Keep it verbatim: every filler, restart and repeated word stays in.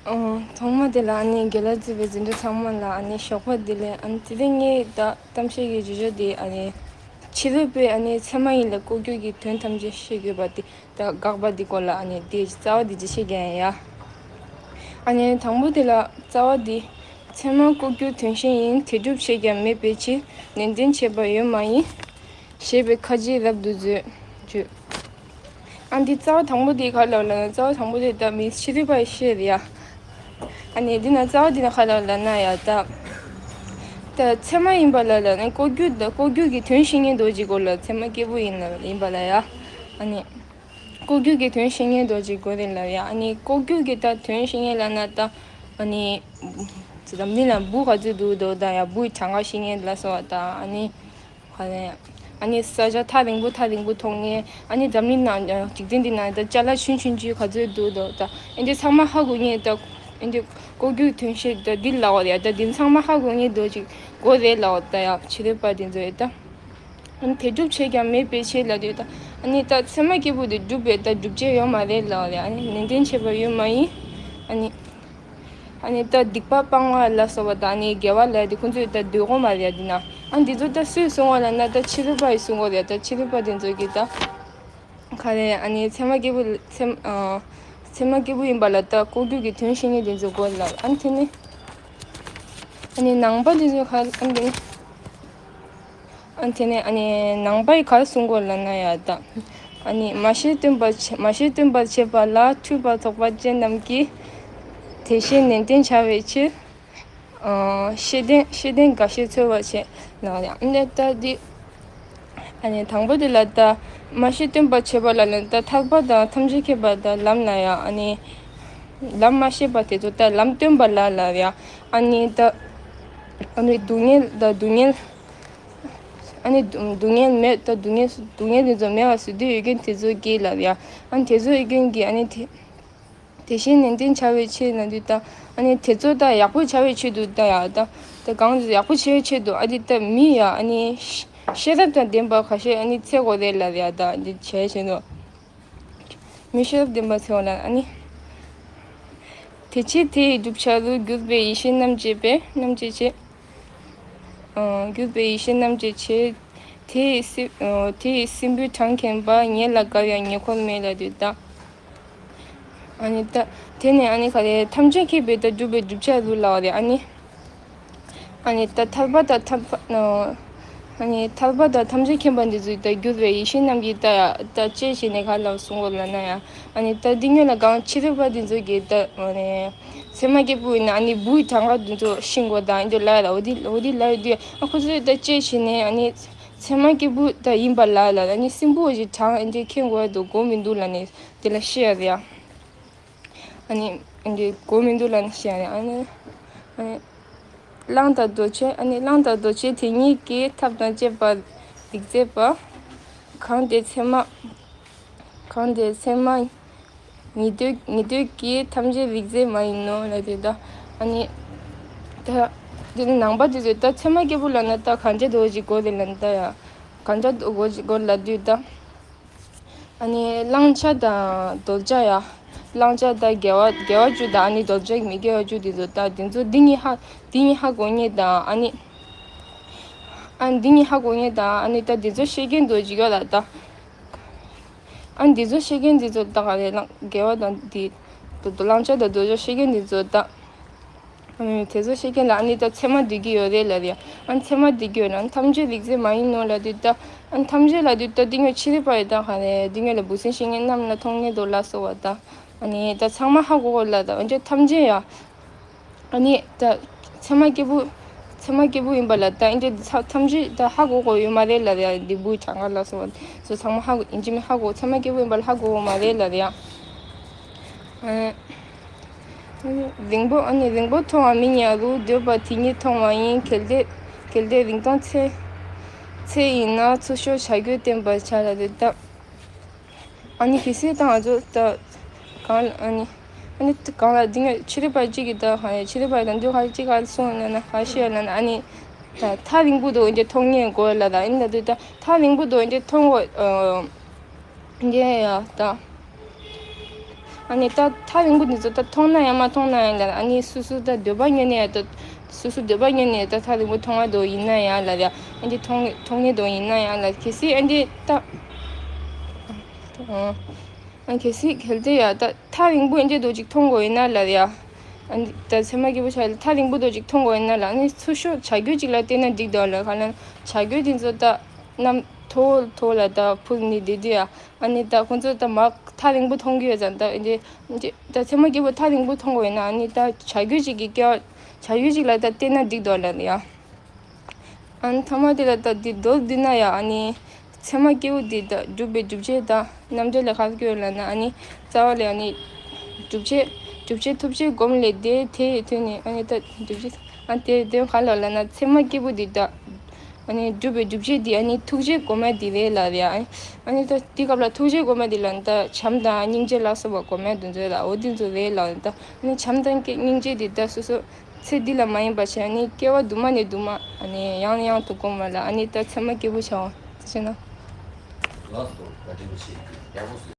ཨོ། ཐོག་མ་དེ་ལ་ཨ་ནི་རྒན་ལགས་གཙོས་པའི་འཛིན་གྲྭ་ཚང་མ་ལ་ཨ་ནི་ཞོགས་པ་བདེ་ལེགས། ཨ་ནི་དེ་རིང་ངས་ད་གཏམ་བཤད་ཀྱི་བརྗོད་བྱ་དེ་ཨ་ནི་ཕྱི་རོལ་པས་ཨ་ནི་ཚད་མ་ཡིན་ལ་ལྐོག་གྱུར་གྱི་དོན་ཐམས་ཅད་ཤེས་དགོས་པ་དེ། ད་དགག་པ་འདི་སྐོར་ལ་ཨ་ནི་དེ་རྩ་བ་འདི་ཅི་བཤད་ཀྱི་ཡིན་ཡ། ཨ་ནི་དང་པོ་དེ་ལ་རྩ་བ་འདི། ཚད་མ་ལྐོག་གྱུར་དོན་གཞན་ཡིན། དེ་སྒྲུབ་བྱེད་ཀྱང་མེད་པའི་ཕྱིར། ནན་ཏན་བྱས་པ་ཡོད་མ་ཡིན། ཞེས་པའི་ཁ་ཅིག་རབ་ཏུ་བརྗོད། བརྗོད། ཨ་འདི་རྩ་བ་དང་པོ་དེ་ག་ལ་ལ་ན་རྩ་བ་དང་པོ་དེ་ད་མི་ཕྱི་རོལ་པ་ཡི་བཤད་རེད་ཡ། ཨ་ནི་འདི་ན་རྩ་བ་འདི་ན་ག་ལ་ལ་ན་ཡ་ད། ད་ཚད་མ་ཡིན་པ་ལ་ལ་ནི་ལྐོག་གྱུར་ད་ལྐོག་གྱུར་གྱི་དོན་བཤད་མཁན་རྡོ་རྗེ་སྐོར་ལ་ཚད་མ་སྐྱེས་བུ་ཡིན་ལ་ཡིན་པ་ལ་ཡ། ཨ་ནི། ལྐོག་གྱུར་གྱི་དོན་བཤད་མཁན་རྡོ་རྗེ་སྐོར་རེད་ལ་ཡ། ཨ་ནི་ལྐོག་གྱུར་གྱི་ད་དོན་བཤད་མཁན་ལ་ན་ད། ཨ་ནི། ད་མི་ལ་འབུ་ག་ཚོད་འདུག་དོ་ད་ཡ་འབུའི་གྲངས་ཀ་བཤད་མཁན་ལ་སོགས་པ་ད་ཨ་ནི། ག་རེ། ཨ་ནི་ས་ཆ་ཐག་རིང་པོ་ཐག་རིང་པོ་མཐོང་ངེས། ཨ་ནི་འཛམ་གླིང་ནང་འཇིག་རྟེན་འདི་ནང་ད་ཅ་ལག་ཆུང་ཆུང་ཆུང་ག་ཚོད་འདུག་དོ་ད། ཨེ་འདི་ཚང་མ་ཧ་གོ་ངེས་ད། ཨེ་འདི་ལྐོག་གྱུར་དོན་བཤད་ད་འདི་ལ་འོ་ཡ་ད་འདི་ཚང་མ་ཧ་གོ་ངེས་རྡོ་རྗེ་སྐོར་རེད་ལ་འོ་ད་ཡ་ཕྱི་རོལ་པ་འདི་ཚོ་ཡ་ད། ཨ་ནི་དེ་སྒྲུབ་བྱེད་ཀྱང་མེད་པའི་ཕྱིར་ལ་དུས་ད། ཨ་ནི་ད་ཚད་མ་སྐྱེས་བུ་དེ་སྒྲུབ་པའི་ད་སྒྲུབ་བྱེད་ཡོད་མ་རེད་ལ་འོ་ཡ། ཨ་ནི་ནན་ཏན་བྱས་པ་ཡོད་མ་ཡིན། ཨ་ནི། ཨ་ནི་ད་སྡིག་པ་སྤང་བ་ལ་སོགས་པ་དང་ཨ་ནི་དགེ་བ་ལ་དེ་ཁོང་ཚོས་ད་འདོད་དགོས་མ་རེད་ཡ་འདི་ན། ཨ་འདི་ཚོ་ད་སུས་གསུང་བ་ལ་ན་ད་ཕྱི་རོལ་པ་ཡིས་གསུང་གོ་རེད། ད་ཕྱི་རོལ་པ་དེ་ཚོ་གིས་ད་ག་རེ་ཨ་ནི་ཚད་མ་སྐྱེས་བུ་ཚད་ཨ་ཚད་མ་སྐྱེས་བུ་ཡིན་པ་ལ་ད་ལྐོག་གྱུར་གྱི་དོན་བཤད་མཁན་དེ་ཚོ་དགོས་ལ། ཨ་ནི་དེ་ནི་ཨ་ནི་ནང་པ་དེ་ཚོ་ག་ཨ་ནི་དེ་ནི། ཨ་དེ་ནས་ཨ་ནི་ནང་པའི་ག་རེ་གསུང་གོ་ལབ་ན་ཡ་ད། ཨ་ནི་མ་ཤེས་སྟོན་པར་བྱེད་མ་ཤེས་སྟོན་པར་བྱེད་པ་ལ་འཁྲུལ་པ་དོགས་པ་ཅན་རྣམས་ཀྱིས་དེ་བཞིན་ནན་ཏན་བྱ་བའི་ཕྱིར། ཨ་ཤེས་ལྡན་ཤེས་ལྡན་འགའ་ཞིག་འཚོལ་བར་བྱེད་ལབ་ཡ། ཨ་ནི་ད་འདི་ཨ་ནི་དང་པོ་དེ་ལ་ད་མ་ཤེས་སྟོན་པར་བྱེད་པ་ལ་ནི་ད་ཐར་པ་དང་ཐམས་ཅད་མཁྱེན་པ་དང་ལམ་ལ་ཡ། ཨ་ནི་ལམ་མ་ཤེས་པ་དེ་ཚོ་ད་ལམ་སྟོན་པ་ལ་ལབ་ཡ། ཨ་ནི་ད་ཨ་ནི་སྡུག་བསྔལ་ད་སྡུག་བསྔལ། ཨ་ནི་སྡུག་སྡུག་བསྔལ་མེད་ད་སྡུག་བསྔལ་སྡུག་བསྔལ་དེ་ཚོ་མེད་པ་བཟོ་འདོད་ཡོད་མཁན་དེ་ཚོ་གིས་ལབ་ཡ། ཨ་ནི་དེ་ཚོ་ཡོད་མཁན་གྱིས་ཨ་ནི་དེ་དེ་བཞིན་ནན་ཏན་བྱ་བའི་ཕྱིར་ན་དུས་ད། ཨ་ནི་དེ་ཚོ་ད་ཡག་པོ་བྱ་བའི་ཆེད་དུ་ད་ཡ་ད། ད་གང་དུ་ཡག་པོ་བྱ་བའི་ཆེད་དུ་ཨ་ནི་ད་མི་ཡ་ཨ་ནི་ཤེས་རབ་དང་ལྡན་པ་ཁ་ཤས་ཨ་ནི་འཚོལ་དགོས་རེད་ལབ་ཡ། ད་འདི་བྱས་བྱས་ནོ། མི་ཤེས་རབ་ལྡན་པ་འཚོལ་ལ་ཨ་ནི། དེ་ཕྱིར་དེ་ཡི་བསྒྲུབ་བྱ་རུ་གྱུར་པའི་ཡེ་ཤེས་རྣམ་བསྐྱེད་པས་རྣམ་བསྐྱེད་བྱེད། ཨ་གྱུར་པའི་ཡེ་ཤེས་རྣམ་བསྐྱེད་བྱེད། དེ་ཡི་སྲིན་ཨ་དེ་ཡི་སྲིན་པོའི་གྲངས་མཁྱེན་པ་ཉེ་ལ་དགའ་ཡང་ཉེ་འཁོར་མེད་ལ་དུས་ད། ཨ་ནི་ད་དེ་ནས་ཨ་ནི་ག་རེ་ཐམས་ཅད་མཁྱེན་པའི་ད་སྒྲུབ་པའི་བསྒྲུབ་བྱ་རུ་ལ་བ་རེད། ཨ་ནི། ཨ་ནི་ད་ཐར་པ་དང་ཐར་པ་ཨ་ནི་ཐར་པ་དང་ཐམས་ཅད་མཁྱེན་པ་འདི་ཚོའི་ད་གྱུར་པའི་ཡེ་ཤེས་རྣམས་ཀྱིས་ད་ད་དཔྱད་བྱས་ནས་ག་ལ་གསུང་གོ་ལབ་ན་ཡང་། ཨ་ནི་ད་འདི་ཉོན་ལ་གང་ཕྱི་རོལ་པ་འདི་ཚོ་གིས་ད་ཨ་ནི་ཚད་མ་སྐྱེས་བུ་ཡིན་ན་ཨ་ནི་འབུའི་གྲངས་ཀ་འདི་ཚོ་ཤེས་དགོས་དང་འདི་ལ་ཡ་ལ་འོ་འདི་འོ་འདི་ལ་ཡ་འདི་ཨ་ཁོ་ཚོས་ད་དཔྱད་བྱས་ནས་ཨ་ནི་ཚད་མ་སྐྱེས་བུ་ད་ཡིན་པ་ལ་ལ་ཨ་ནི་སྲིན་པོ་ཞིག་གྲངས་ཨ་འདི་མཁྱེན་དགོས་ཡ་འདུག་གོ་མི་འདུག་ལབ་ནས་དེ་ལ་བཤད་ཡ་རེད་ཡ། ཨ་ནི་འདི་གོ་མི་འདུག་ལབ་ནས་བཤད་ཡ་རེད། ཨ་ནི་ཨ་ནི་གླང་དང་རྡོ་རྗེ་ཨ་ནི་གླང་དང་རྡོ་རྗེ་དེ་ཉིད་ཀྱི་ཐབས་དང་བཅས་པ་རིགས་མཛད་པ། གང་དེ་ཚད་མ་གང་དེ་ཚད་མ་ཉིད་འདོད་ཉིད་འདོད་ཀྱི་ཐམས་ཅད་རིགས་མཛད་མ་ཡིན་ནོ་ལབ་དུས་ད། ཨ་ནི་ད་འདི་ནི་ནང་པ་དེ་ཚོས་ད་ཚད་མ་སྐྱེས་བུ་ལབ་ན་ད་གང་བྱེད་དོ་ཞིག་གོ་རེད་ལབ་ན་ད་ཡ། གང་བྱེད་དོ་ཞིག་གོ་ལབ་དུས་ད། ཨ་ནི་གླང་ཆེན་དང་རྡོ་རྗེ་ཡ། གླང་ཆེན་དང་དགེ་བ་དགེ་བ་བཅུ་དང་ཨ་ནི་རྡོ་རྗེ་མི་དགེ་བ་བཅུ་དེ་ཚོ་ད་དེ་ཚོ་འདི་གཉིས་ཧ་འདི་གཉིས་ཧ་གོ་ངེས་དང་ཨ་ནི། ཨ་འདི་གཉིས་ཧ་གོ་ངེས་དང་ཨ་ནི་ད་དེ་ཚོ་ཤེས་མཁན་དོ་ཅིག་ཡོད་ལ་ད། ཨ་འདི་ཚོ་ཤེས་མཁན་འདི་ཚོ་ད་ག་རེ་གླང་དགེ་བ་དང་འདི། དོ་དོ་གླང་ཆེན་དང་རྡོ་རྗེ་ཤེས་མཁན་འདི་ཚོ་ད། ཨ་ནི་དེ་ཚོ་ཤེས་མཁན་ལ་ཨ་ནི་ད་ཚད་མ་འདོད་ཀྱི་ཡོད་རེད་ལབ་རེད། ཨ་ནི་ཚད་མ་འདོད་ཀྱི་ཡོད་ན་ཐམས་ཅད་རིགས་མཛད་མ་ཡིན་ནོ་ལབ་དུས་ད། ཨ་ནི་ཐམས་ཅད་ལབ་དུས་ད་འདི་ངོ་ཕྱི་རོལ་པ་ཡི་ད་ག་རེ་འདི་ངོ་ལ་འབུ་སྲིན་ཤེས་མཁན་གནམ་ལ་མཐོང་མཁན་དོ་ལ་སོགས་པ་ད། ཨ་ནི་ད་ཚང་མ་ཧ་གོ་གོ་ལ་ད་འོན་ཀྱང་ཐམས་ཅད་ཡ། ཨ་ནི་ད་ཚད་མ་སྐྱེས་བུ། ཚད་མ་སྐྱེས་བུ་ཡིན་པ་ལ་ད་ཨིན་ཇི་ཚ་ཐམས་ཅད་ད་ཧ་གོ་གོ་ཡོད་མ་རེད་ལབ་ཡ། འདི་འབུའི་གྲངས་ཀ་ལ་སོགས་པ་ཚོ་ཚང་མ་ཧ་གོ་ཨིན་ཇི་མི་ཧ་གོ་ཚད་མ་སྐྱེས་བུ་ཡིན་པ་ལ་ཧ་གོ་གོ་མ་རེད་ལབ་ཡ། ཨ་རིང་པོ་ཨ་ནི་རིང་པོ་མཐོང་བ་མི་ཉག་རུ་འདོད་པ་དེ་ཉིད་མཐོང་བ་ཡིན། གལ་ཏེ་གལ་ཏེ་རིང་ཐུང་ཚད་ཚད་ཡིན་ན་ཚུར་ཤོག་བྱ་རྒོད་བསྟན་པར་བྱ་ལ་རེད་ད། ཨ་ནི་གལ་སྲིད་ད་ང་ཚོ་ད་གང་ལ་ཨ་ནི་ཨ་ནི་གང་ལ་འདི་ངས་ཕྱི་རོལ་པ་གཅིག་གིས་ད་གང་ཡ་ཕྱི་རོལ་པ་ད་འདི་ག་གཅིག་ག་སོང་ལ་ན་ག་ཤེས་ལ་ན་ཨ་ནི་ད་ཐག་རིང་པོ་འདུག་འདི་མཐོང་ངེས་དགོས་ལ་ད་ཨ་ནི་ད་དུ་ད་ཐག་རིང་པོ་འདུག་འདི་མཐོང་དགོས་འདི་ཡ་ད། ཨ་ནི་ད་ཐག་རིང་པོ་འདི་ཚོ་ད་མཐོང་ན་ཡང་མ་མཐོང་ན་ཡང་ལ། ཨ་ནི་སོ་སོ་ད་འདོད་པ་ཉོན་ནས་ཡ་ད། སོ་སོ་འདོད་པ་ཉོན་ནས་ད་ཐག་རིང་པོ་མཐོང་བ་དོ་ཡིན་ན་ཡང་ལ་ཡ། ཨ་ནི་མཐོང་མཐོང་ངེས་དོ་ཡིན་ན་ཡང་ལ། གལ་སྲིད་ཨ་ནི་ད། ཨ། ཨ། གལ་སྲིད་གལ་ཏེ་ཡ་ད་ཐག་རིང་པོ་ཨ་ནི་དོ་ཅིག་མཐོང་དགོས་ཡིན་ན་ལ་ཡ། ཨ་ནི་ད་ཚད་མ་སྐྱེས་བུ་ཆགས་ལ་ཐག་རིང་པོ་དོ་ཅིག་མཐོང་དགོས་ཡིན་ན་ལ། ཨ་ནི་ཚུར་ཤོག་བྱ་རྒྱུ་ཅིག་ལ་བལྟས་ན་འགྲིག་དོ་ལ། ག་ལ་བྱ་རྒྱུ་དེ་ཚོ་ད་གནམ་མཐོ་མཐོ་ལ་ད་འཕུར་ནི་དེ་དུས་ཡ། ཨ་ནི་ད་ཁོང་ཚོ་ད་མར་ཐག་རིང་པོ་མཐོང་གི་ཡོད་ཙང་ད་ཨ་ནི་ད་ཚད་མ་སྐྱེས་བུ་ཐག་རིང་པོ་མཐོང་དགོས་ཡིན་ན། ཨ་ནི་ད་བྱ་རྒྱུ་ཅིག་གི་སྐྱེ་བ་བྱ་རྒྱུ་ཅིག་ལ་ད་བལྟས་ན་འགྲིག་དོ་ལ་ཡ། ཨ་ནི་ཐ་མ་དེ་ལ་ད་འདི་མདོར་བསྡུས་ན་ཡ། ཨ་ནི་ཚད་མ་སྐྱེས་བུ་འདི་ད་སྒྲུབ་པའི་སྒྲུབ་བྱེད་ད་རྣམ་འགྲེལ་ལ་ག་རེ་ཡོད་ལབ་ན། ཨ་ནི་རྩ་བ་ལས་ཨ་ནི་སྒྲུབ་བྱེད་སྒྲུབ་བྱེད་ཐོབ་བྱེད་སྒོམ་ལས་འདས་དེ་ཡི་དོན་ནི། ཨ་ནི་ད་སྒྲུབ་བྱེད་ཨ་དེ་དོན་ག་ལ་ལབ་ན། ཚད་མ་སྐྱེས་བུ་འདི་ད་ཨ་ནི་སྒྲུབ་པའི་སྒྲུབ་བྱེད་འདི་ཨ་ནི་ཐུགས་རྗེ་སྒོམ་ཡ་འདི་རེད་ལབ་ཡ། ཨ་ནི་ད་འདི་སྐབས་ལ་ཐུགས་རྗེ་སྒོམ་ཡ་འདི་ལ་ད་བྱམས་དང་སྙིང་རྗེ་ལ་སོགས་པ་སྒོམ་ཡ་འདི་ཚོ་ལ་འོ་འདི་ཚོ་རེད་ལབ་ཡ། ད་ཨ་ནི་བྱམས་དང་སྙིང་རྗེ་འདི་ད་སོ་སོ་ཚེ་འདི་ལ་མ་ཡིན་པ་བྱས། ཨ་ནི་སྐྱེ་བ་དུ་མ་ནས་དུ་མ་ཨ་ནི་ཡང་ཡང་དུ་སྒོམ་པ་ལ་ཨ་ནི་ད་ཚད་མ་སྐྱེས་བུ་བྱའོ། ཅི་ཞེ་ན། ལགས་སོ། བཀའ་དྲིན་ཆེ། ཡག་པོ་གསུངས།